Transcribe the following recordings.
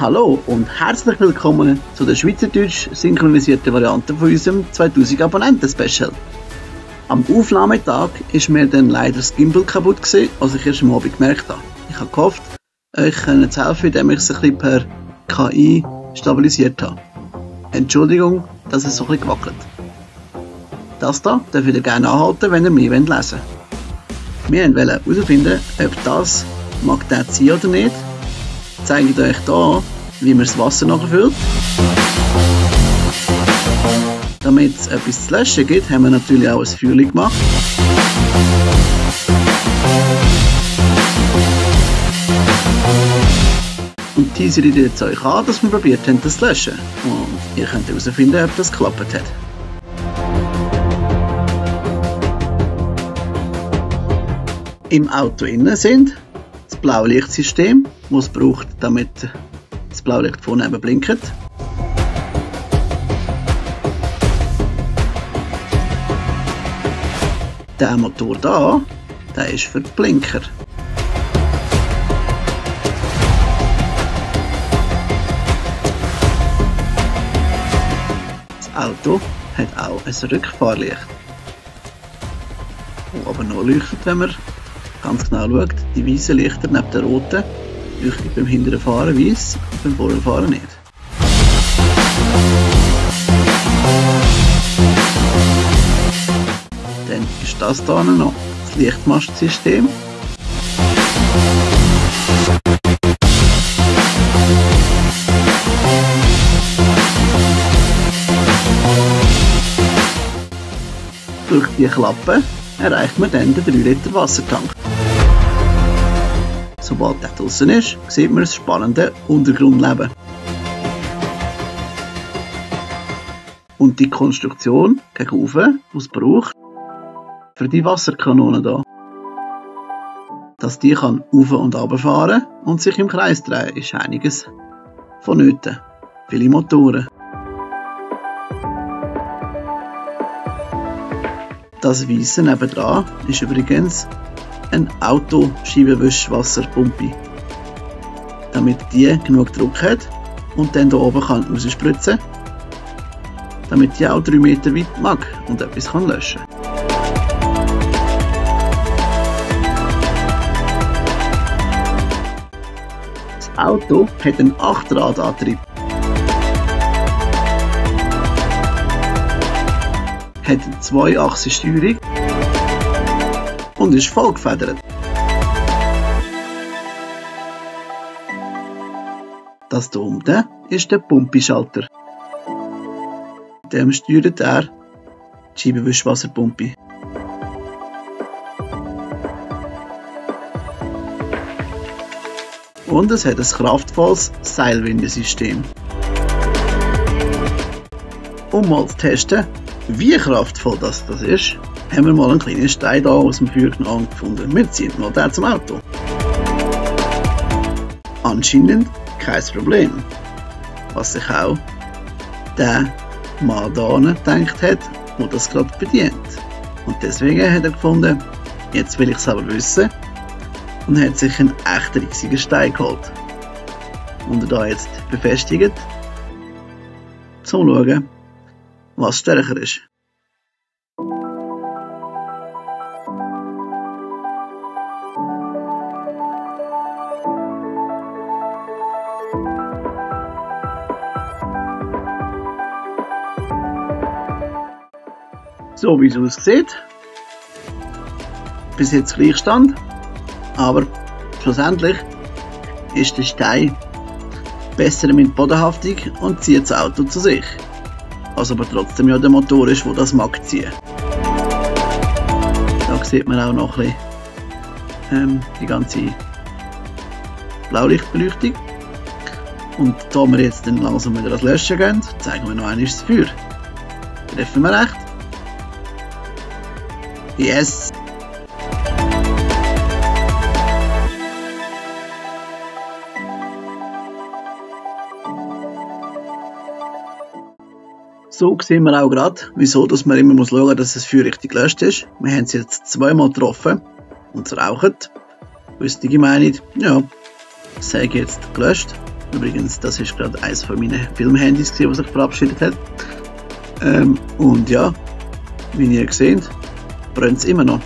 Hallo und herzlich willkommen zu der schweizerdeutsch synchronisierten Variante von unserem 2000 Abonnenten-Special. Am Aufnahmetag ist mir dann leider das Gimbal kaputt gewesen, was ich erst am Abend gemerkt habe. Ich habe gehofft, euch zu helfen, indem ich es ein bisschen per KI stabilisiert habe. Entschuldigung, dass es so ein bisschen gewackelt. Das hier dürft ihr gerne anhalten, wenn ihr mehr lesen wollt. Wir wollten herausfinden, ob das Magnet sein oder nicht. Ich zeige euch hier, wie man das Wasser nachfüllt. Damit es etwas zu löschen gibt, haben wir natürlich auch ein Feuer gemacht. Und teasere ich jetzt euch an, dass wir probiert haben, das zu löschen. Und ihr könnt herausfinden, ob das geklappt hat. Im Auto innen sind das Blaulichtsystem, das es braucht, damit das Blaulicht vorne eben blinkt. Der Motor hier, der ist für die Blinker. Das Auto hat auch ein Rückfahrlicht, das aber nur leuchtet, wenn man ganz genau schaut. Die weißen Lichter neben den roten leuchten beim hinteren Fahren weiss und beim vorderen Fahren nicht. Dann ist das hier noch das Lichtmastsystem. Durch die Klappe erreicht man dann den 3 Liter Wassertank. Sobald er draussen ist, sieht man das spannende Untergrundleben. Und die Konstruktion gegenüber, die es braucht, für die Wasserkanone hier. Dass die kann auf- und runter fahren und sich im Kreis drehen, ist einiges vonnöten. Viele Motoren. Das Weisse nebendran ist übrigens eine Autoscheibenwischwasserpumpe, damit die genug Druck hat und dann hier oben kann rausspritzen, damit die auch 3 Meter weit mag und etwas kann löschen. Das Auto hat einen 8-Radantrieb. Hat eine 2-Achsen-Steuerung und ist voll gefedert. Das hier unten ist der Pumpenschalter. Mit dem steuert er die Scheibenwischwasserpumpe. Und es hat ein kraftvolles Seilwindensystem. Um mal zu testen, wie kraftvoll das ist, haben wir mal einen kleinen Stein hier aus dem Feuer gefunden. Wir ziehen mal den zum Auto. Anscheinend kein Problem. Was sich auch der Mann hier gedacht hat, der das gerade bedient. Und deswegen hat er gefunden, jetzt will ich es aber wissen, und hat sich einen echt riesigen Stein geholt. Und er da jetzt befestigt, um zu schauen, was stärker ist. So wie es aussieht, bis jetzt Gleichstand, aber schlussendlich ist der Stein besser mit Bodenhaftung und zieht das Auto zu sich. Was aber trotzdem ja der Motor ist, der das mag ziehen. Da sieht man auch noch ein bisschen die ganze Blaulichtbeleuchtung. Und da wir jetzt dann langsam wieder das Löschen gehen, zeigen wir noch einmal das Feuer. Treffen wir recht? Yes! So sehen wir auch gerade, wieso dass man immer schauen muss, dass das Feuer richtig gelöscht ist. Wir haben es jetzt zweimal getroffen und es raucht. Lustige Meinung, ja, das sage ich jetzt gelöscht. Übrigens, das ist gerade eines von meinen Filmhandys, das sich verabschiedet hat. Und ja, wie ihr seht, brennt es immer noch.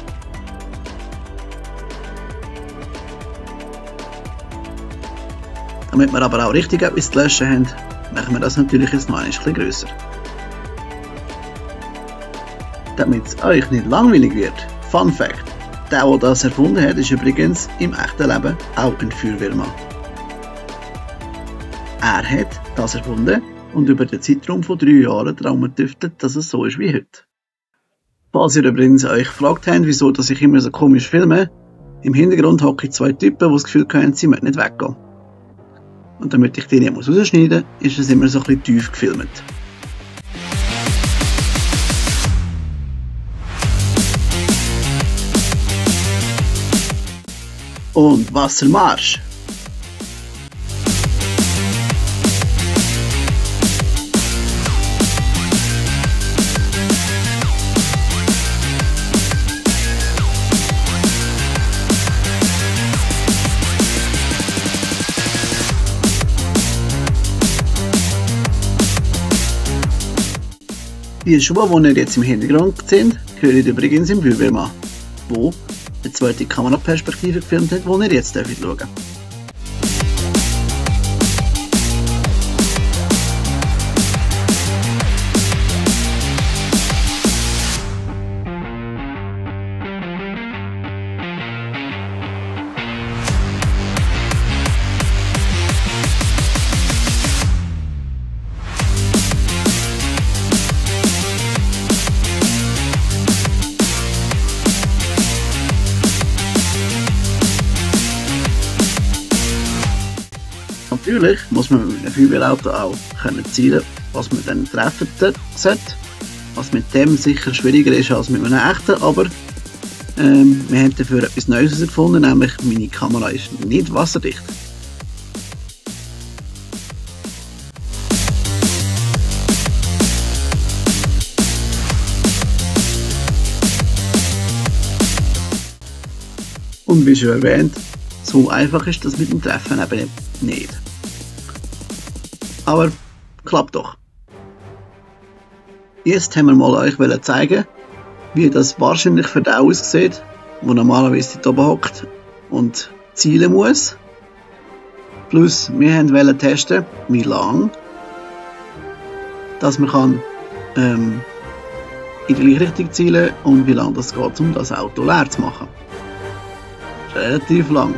Damit wir aber auch richtig etwas zu löschen haben, machen wir das natürlich jetzt noch ein bisschen grösser. Damit es euch nicht langweilig wird, Fun Fact: der das erfunden hat, ist übrigens im echten Leben auch ein Feuerwehrmann. Er hat das erfunden und über den Zeitraum von 3 Jahren daran getüftelt, dass es so ist wie heute. Falls ihr übrigens euch gefragt habt, wieso dass ich immer so komisch filme, im Hintergrund hocken 2 Typen, die das Gefühl haben, sie möchten nicht weggehen. Und damit ich die nicht rausschneiden muss, ist es immer so ein bisschen tief gefilmt. Und Wassermarsch! Die Schuhe, die ihr jetzt im Hintergrund seht, gehören übrigens im Feuerwehrmann, wo eine zweite Kameraperspektive gefilmt hat, die ihr jetzt schauen dürft. Natürlich muss man mit einem Feuerwehrauto auch zielen, was man dann treffen sollte. Was mit dem sicher schwieriger ist als mit einem echten, aber wir haben dafür etwas Neues herausgefunden, nämlich meine Kamera ist nicht wasserdicht. Und wie schon erwähnt, so einfach ist das mit dem Treffen eben nicht. Aber klappt doch. Jetzt haben wir mal euch zeigen, wie das wahrscheinlich für den aussieht, der normalerweise hier oben hockt und zielen muss. Plus wir wollten testen, wie lang dass man in die gleiche Richtung zielen und wie lange das geht, um das Auto leer zu machen. Relativ lang.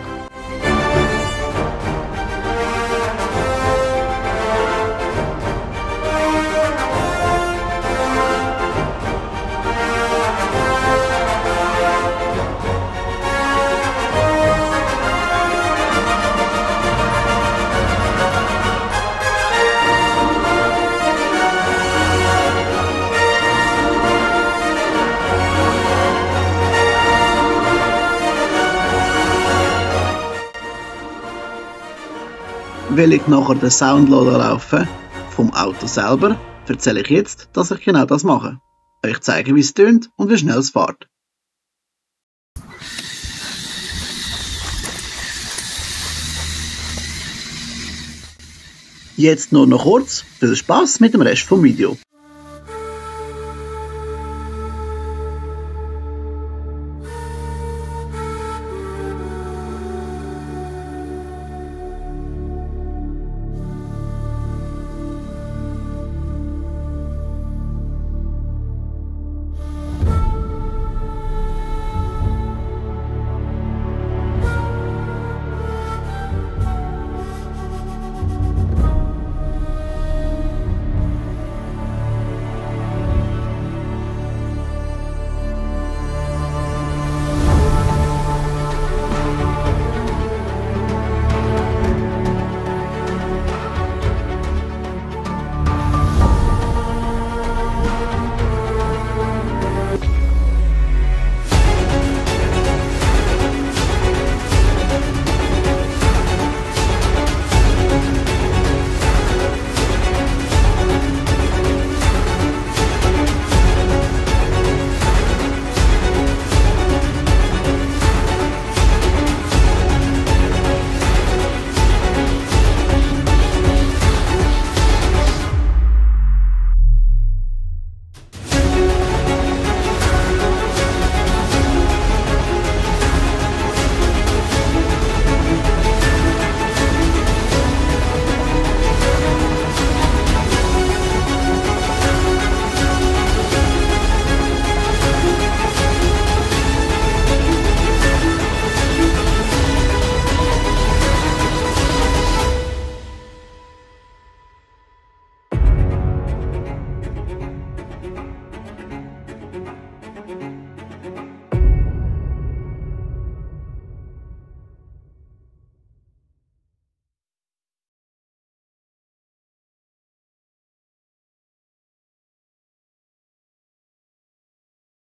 Will ich nachher den Soundloader laufen vom Auto selber, erzähle ich jetzt, dass ich genau das mache. Euch zeige, wie es tönt und wie schnell es fährt. Jetzt nur noch kurz, viel Spaß mit dem Rest vom Video.